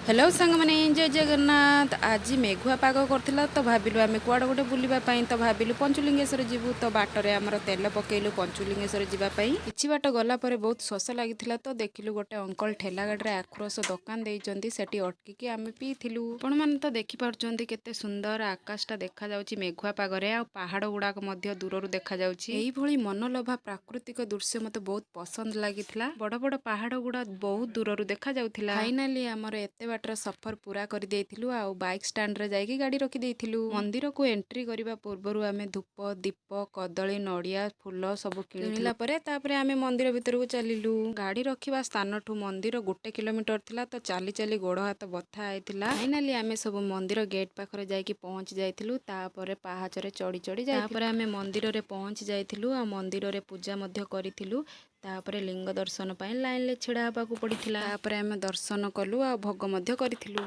Hello ସାଙ୍ଗମାନେ, ଜୟ ଜଗନ୍ନାଥ। ଆଜି ମେଘୁଆ ପାଗ କରିଥିଲା ତ ଭାବିଲୁ ଆମେ କୁଆଡ଼େ ଗୋଟେ ବୁଲିବା ପାଇଁ। ତ ଭାବିଲୁ ପଞ୍ଚୁଲିଙ୍ଗେଶ୍ୱର ଯିବୁ। ତ ବାଟରେ ଆମର ତେଲ ପକେଇଲୁ ପଞ୍ଚୁଲିଙ୍ଗେଶ୍ୱର ଯିବା ପାଇଁ। କିଛି ବାଟ ଗଲା ପରେ ବହୁତ ଶୋଷ ଲାଗିଥିଲା, ତ ଦେଖିଲୁ ଗୋଟେ ଅଙ୍କଲ ଠେଲା ଗାଡ଼ିରେ ଆଖୁ ରସ ଦୋକାନ ଦେଇଛନ୍ତି। ସେଠି ଅଟକିକି ଆମେ ପିଇଥିଲୁ। ଆପଣମାନେ ତ ଦେଖିପାରୁଛନ୍ତି କେତେ ସୁନ୍ଦର ଆକାଶଟା ଦେଖାଯାଉଛି ମେଘୁଆ ପାଗରେ, ଆଉ ପାହାଡ଼ ଗୁଡ଼ାକ ମଧ୍ୟ ଦୂରରୁ ଦେଖାଯାଉଛି। ଏଇଭଳି ମନଲୋଭା ପ୍ରାକୃତିକ ଦୃଶ୍ୟ ମୋତେ ବହୁତ ପସନ୍ଦ ଲାଗିଥିଲା। ବଡ଼ ବଡ଼ ପାହାଡ଼ ଗୁଡ଼ା ବହୁତ ଦୂରରୁ ଦେଖାଯାଉଥିଲା। ଫାଇନାଲି ଆମର ଏତେ ବାଟର ସଫର ପୁରା କରିଦେଇଥିଲୁ ଆଉ ବାଇକ୍ ଷ୍ଟାଣ୍ଡରେ ଯାଇକି ଗାଡ଼ି ରଖିଦେଇଥିଲୁ। ମନ୍ଦିରକୁ ଏଣ୍ଟ୍ରି କରିବା ପୂର୍ବରୁ ଆମେ ଧୂପ, ଦୀପ, କଦଳୀ, ନଡ଼ିଆ, ଫୁଲ ସବୁ କିଣିଲା ପରେ ତାପରେ ଆମେ ମନ୍ଦିର ଭିତରକୁ ଚାଲିଲୁ। ଗାଡ଼ି ରଖିବା ସ୍ଥାନଠୁ ମନ୍ଦିର 1 କିଲୋମିଟର ଥିଲା, ତ ଚାଲି ଚାଲି ଗୋଡ଼ ହାତ ବଥା ହେଇଥିଲା। ଫାଇନାଲି ଆମେ ସବୁ ମନ୍ଦିର ଗେଟ୍ ପାଖରେ ଯାଇକି ପହଞ୍ଚି ଯାଇଥିଲୁ। ତାପରେ ପାହାଚରେ ଚଢ଼ି ଚଢ଼ି ଯାଇ ତାପରେ ଆମେ ମନ୍ଦିରରେ ପହଞ୍ଚି ଯାଇଥିଲୁ ଆଉ ମନ୍ଦିରରେ ପୂଜା ମଧ୍ୟ କରିଥିଲୁ। ତାପରେ ଲିଙ୍ଗ ଦର୍ଶନ ପାଇଁ ଲାଇନରେ ଛିଡ଼ା ହେବାକୁ ପଡ଼ିଥିଲା। ତାପରେ ଆମେ ଦର୍ଶନ କଲୁ ଆଉ ଭୋଗ ମଧ୍ୟ କରିଥିଲୁ।